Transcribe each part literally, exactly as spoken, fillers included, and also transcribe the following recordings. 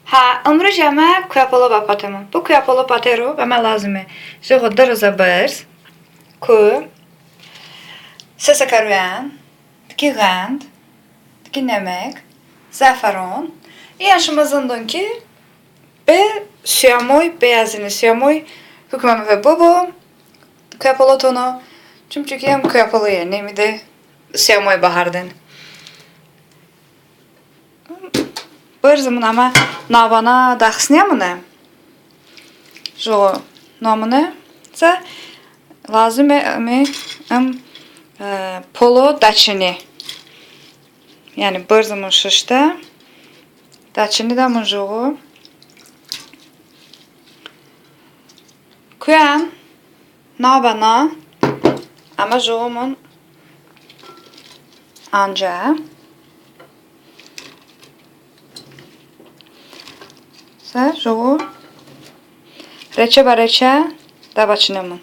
Hə, ımruj əmə kuəpolo bəpatemon. Bı kuəpolo patero bəmə lozime jıqo dırozə bırz, ku, se səkə ruən, tiki ğənd, tiki nəmək, zəfəron. İyən şımə zındon ki, be suyamoy, be əzıni suyamoy hukmə mı ve bıbu kuəpolo tono. Çumçıki ım kuəpoloye, nemide suyamoy bəharden. Bırzımon əmə navbənə dəxsniyəmone. Jıqo nımunə. Isə lozime ımi ım, e, polo dəçini. Yəni bırzımon şıştə. Dəçinidəmon jıqo. Kuən navbənə əmə jıqomon əncə. Isə jıqo reçə bə reçə dəbəçinemon.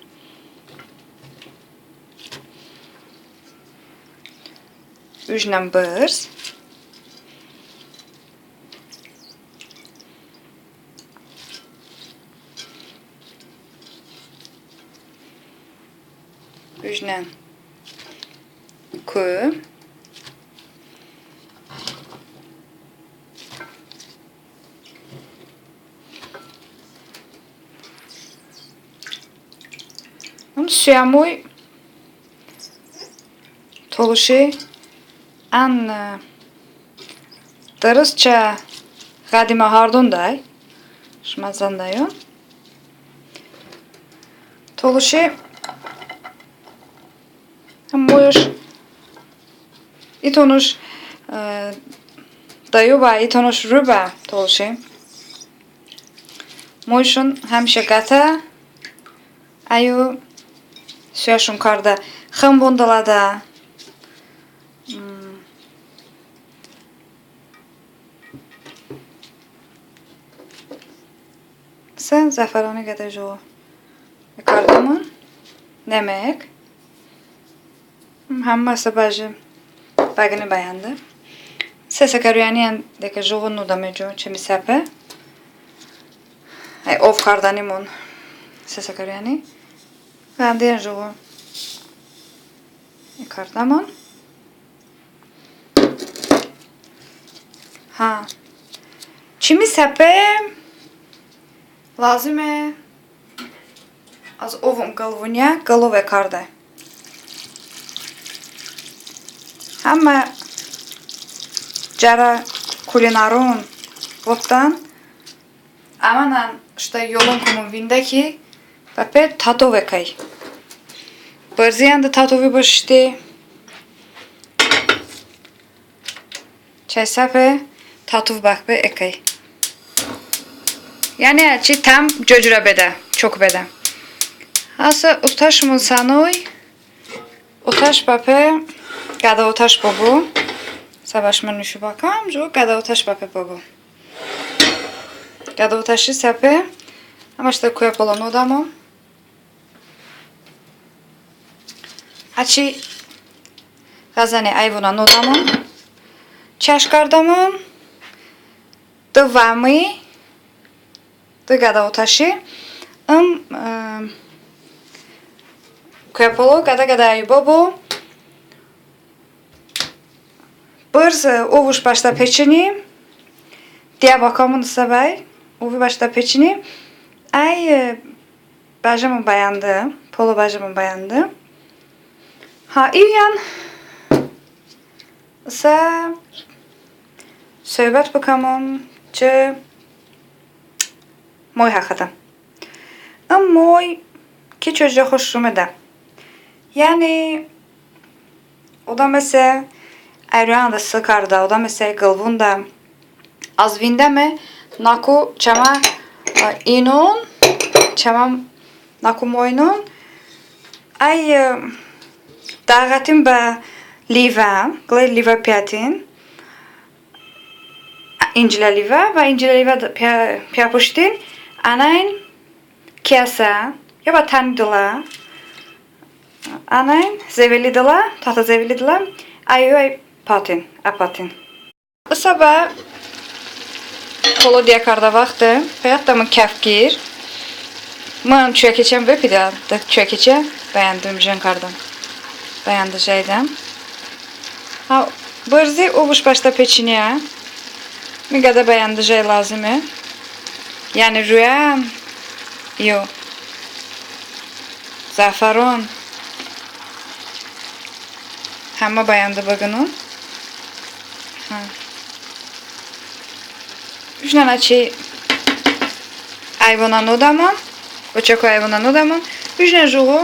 Ujnən bırz. Ujnən ku. Im suyamoy tolışi ən, e, dırıst çə ğədimə hardonədəy. Şımə zındəyon. Tolışi moyış, i tonış, e, dıyo bə, i tonış ru bə tolışi. Moyışon həmişə qətə, əyo suyəşon kardə xımbon dılədə. Hmm. Sə zəfəroni qədə jıqo kardəmon, nəmək. Həmməsə bəji bəqəni bəyəndı. Sə səkəruyəniyən de ki jıqo nodəme co çımi səpe. Əy, ov kardənimon sə səkəruyəni. Bəndiyən jıqo kardəmon. Ha. Çımi səpe lozime az ovım qılvoniyə qılov ekarde. Həmmə cərə kulinaron votdən, əmənən ıştə yolon komon vində ki, bəpe tatov ekəy. Bırziyən de tatovi bıştı. Çəy səpe tatov bəpe ekəy. Yəni əçəy təm cocurə bedə, çok bedə. Əsə otəşımon sənoy, otəş bəpe qədə otəş bıbu. Sə bəşmə nişo bəkəm, co qədə otəş bəpe bıbu. Qədə otəşi səpe əmə ıştə kuəpolo nodəmon. Əçəy ğəzəni ayvonə nodəmon. Çəş kardəmon. Dı vəmi, dı qədə otəşi ım, e, kuəpolo qədə-qədə əyo bıbu. Bırz, e, ovış bəştə peçıni. Diyə bəkamon sə bəy ovi bəştə peçıni. Əy, e, bəjəmon bəyəndı, polo bəjəmon bəyəndı. Ha, iyən sə söhbət bıkəmon çı moy həxədə. Im moy ki çocurə xoş rumedə. Yəni odəməsə əruyəndə sı kardə, odəməsə qılvonədə. Az vindəme naku çəmə, e, inon, çəmə naku moynon. Əy, e, dəğətin bə livə, qıləy livə piyətin. İncilə livə və incilə livə piyəpıştin ənəyn kiyəsə, ya bə təni dılə, ənəyn zeveli dılə, tətə zeveli dılə, əyo əy patin, əpatin. Isə bə Holodiyə kardə vaxtım, pəyətdəmon kəfkir. Mı çuyə keçəm ve pidə, de çuyə keçə bəyəndım, jen kardım. Bəyəndı jəydəm. Ha, bırzi ovuş bəştə peçiniyə. Mı qədə bəyəndı jəy lazıme. Yəni rüən, yo. Zəfəron. Həmmə bəyəndı bıqınon. Ha. Ujnən əçəy ayvonə nodəmon, oçako ayvonə nodəmon. Ujnən jıqo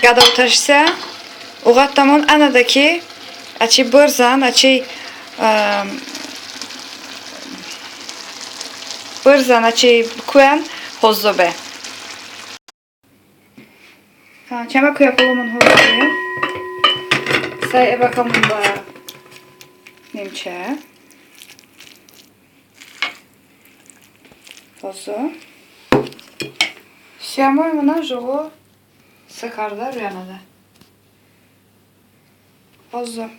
qədə otəşisə oqətdəmon, ənədə ki, əçəy bırzən, əçəy, əm, bırzən, əçəy kuən hozzo be. Ha, çəmə kuyə polomon hozzo. Səy əbəkamon bə nimçə. Hozzo. Siyəmoymon jıqo sə kardə rüənədə. Hozzo.